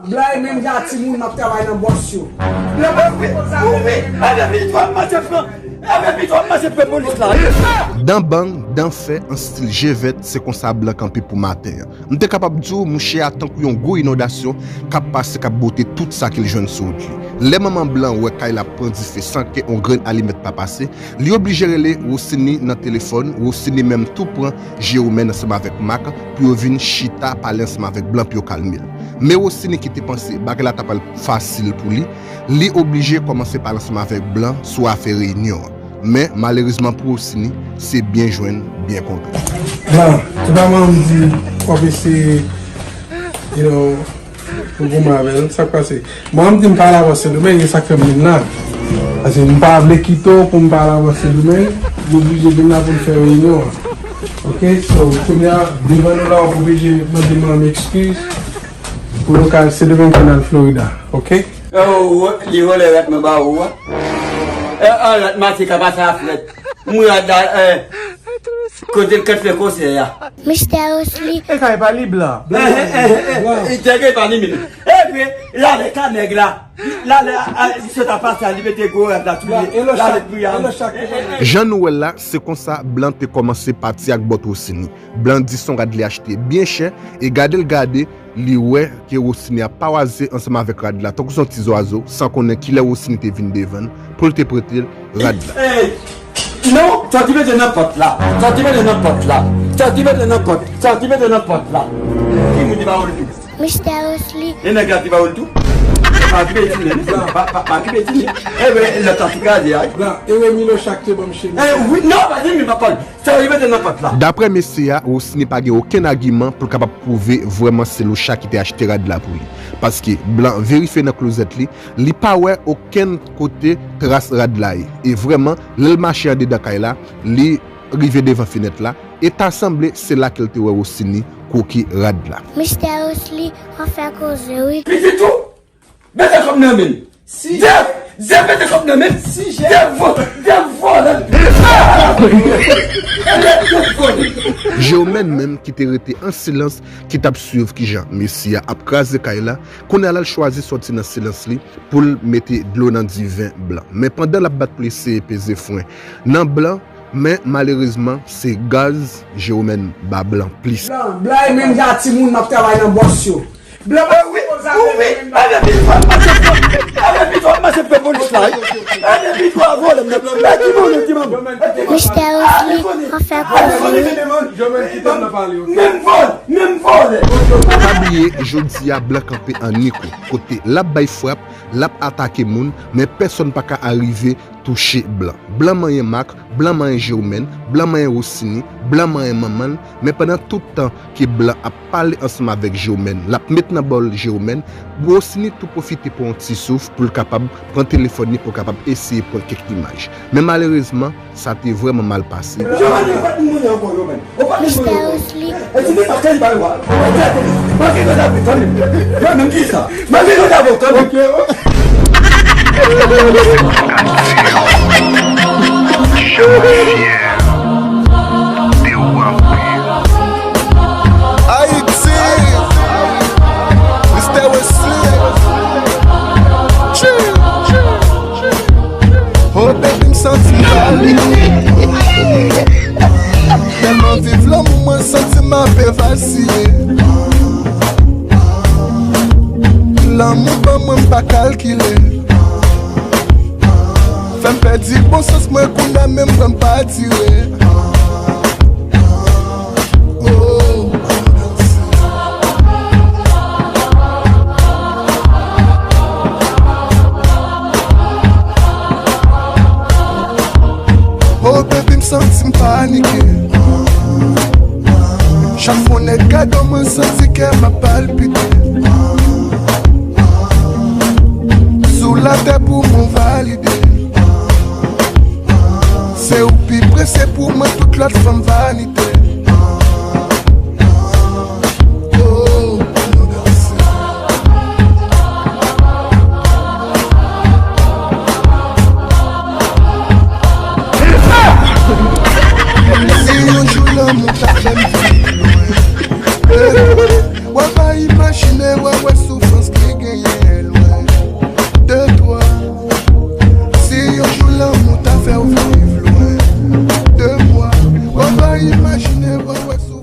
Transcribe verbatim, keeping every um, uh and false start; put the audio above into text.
Blan e menm jan a timoun m ap travay nan bòs yo. Blan pa fè sa. Wi, wi. Avè pito ap manje pran. Avè pito ap manje pran polis la. Dan bang, dan fè, an stil je vèt, se konsa blan kanpe pou maten an. M te kapab di w, mouche a tankou yon gwo inondasyon k ap pase, k ap bwote tout sa ke l jwenn sou wout li. Lè manman blan wè kay la pran dife san ke yon grenn alimèt pa pase, li oblije rele Rosini nan telefòn. Rosini menm tou pran Jeromèn ansanm avèk Mak pou yo vin chita pale ansanm avèk blan pou yo kalme l. Men Rosini ki te panse bagay la ta pral fasil pou li, li oblije kòmanse pale ansanm avèk blan sou afè reyinyon an. Men, malerezman pou Rosini, se byen jwenn, byen kontan. Blan, se pa manman m di w ap eseye, you know, pou goumen avè l, sa k pase? Manman m di m pa la pou Sendomeng, e sa k fè m vin la. Paske m pa vle kite w pou m pa la pou Sendomeng, m oblije vin la pou n fè reyinyon an. Ok, so, kounye a, devan nou la, w ap oblije mande manman m ekskiz pou nou ka al Sendomeng pou n al Florida, ok? Oh, li vòlè rad mwen ba ou a. Eh, an rad mati ka pase a frèt. Mwen rad la, eh, kote l kat fè konsè a. Mistè Osli. E kay pa li blan. Eh, eh, eh, eh, eh, tèg e pa li menm. Epi, lale ka nèg la. Lale, a, a, li sot a pase a, li mete gwo rad la tou li. Lale pri a. Jan nou wè l la, se konsa blan te kòmanse pati ak bòt Rosini. Blan di se yon rad li achte byen chè, e gade l gade, li wè ke Rosini ap pawaze ansanm avèk rad la, tankou se yon ti zwazo, san konnen kilè Rosini te vin devan l, pou l te prete l rad la. Eh, eh, non, sa w te mete nan pòt la, sa w te mete nan pòt la, sa w te mete nan pòt, sa w te mete nan pòt la. Ki moun ki pa wè l tou? Mistè Osli. E nèg la ki pa wè l tou? Pa ki betize, non, pa, pa, pa ki betize. Eh ben, lòt la tou kraze, ay. Blan, e Remi Locha ki te ban m chemiz. Eh, wi, non, pa di mi pa pale. Sa yo mete nan pòt la. Daprè mesye a, Rosini pa gen okenn agiman pou l kapab pwouve vrèman se Locha ki te achte rad la pou li. Paske blan verifye nan klozèt li, li pa wè okenn kote tras rad la ye. E vrèman, lè l mache andedan kay la, li rive devan fenèt la, e ta sanble se la ke l te wè Rosini kwoke rad la. Mistè Osli, w ap fè koze, wi. Pitit ou? Mete kòb nan men l. Si Jeff, Jeff, mete kòb nan men l. Si Jeff, Jeff vòlè. Jeff vòlè. Jeromèn menm ki te rete an silans, ki t ap swiv kijan mesye a ap kraze kay la, kounye a la l chwazi sòti nan silans li pou l mete dlo nan diven blan. Men pandan l ap bat pou l eseye peze fren nan blan, men malerezman, se gaz Jeromèn ba blan plis. Blan, blan e menm jan a timoun m ap travay nan bòs yo. Blan pa wi, wi, avè pito ap manje pran, avè pito ap manje pran polis la, wi. Avè pito a vòlè m nan. Mèt di moun, di moun. Mistè Osli, w ap fè koze, wi. Menm vòlè, menm vòlè. Pa bliye, jodi a, blan kanpe an nik, kote l ap bay frap, l ap atake moun, men pèsonn pa ka arive touche blan. Blan manyen Mak, blan manyen Jeromèn, blan manyen Rosini, blan manyen manman l, men pandan tout tan ke blan ap pale ansanm avèk Jeromèn, l ap met nan bòl Jeromèn, Rosini tou pwofite pran yon ti souf pou l kapab pran telefòn li, pou l kapab eseye pran kèk imaj. Men malerezman, sa te vrèman mal pase. Jeromèn, ou pa t vin mouye ankò, Jeromèn. Mistè Osli. Ayiti, Mistè Osli. Oh baby, m santi m pa li. Tèlman viv lanmou, mwen santi m ap evasiye. Lanmou ban mwen, m pa kalkile. Fè m pèdi bon sans mwen, kounye a menm pran m pa tire. Oh. Oh baby, m santi m panike. Chak fwa yon nèg gade w, mwen santi kè m ap palpite. Sou latè pou mwen valide. Se ou pi presye pou mwen, tout lòt fanm vanite. Oh. Si yon jou lanmou ta fè m vin lwen, w ap pa imajine, w ap wè Imajine w wè sou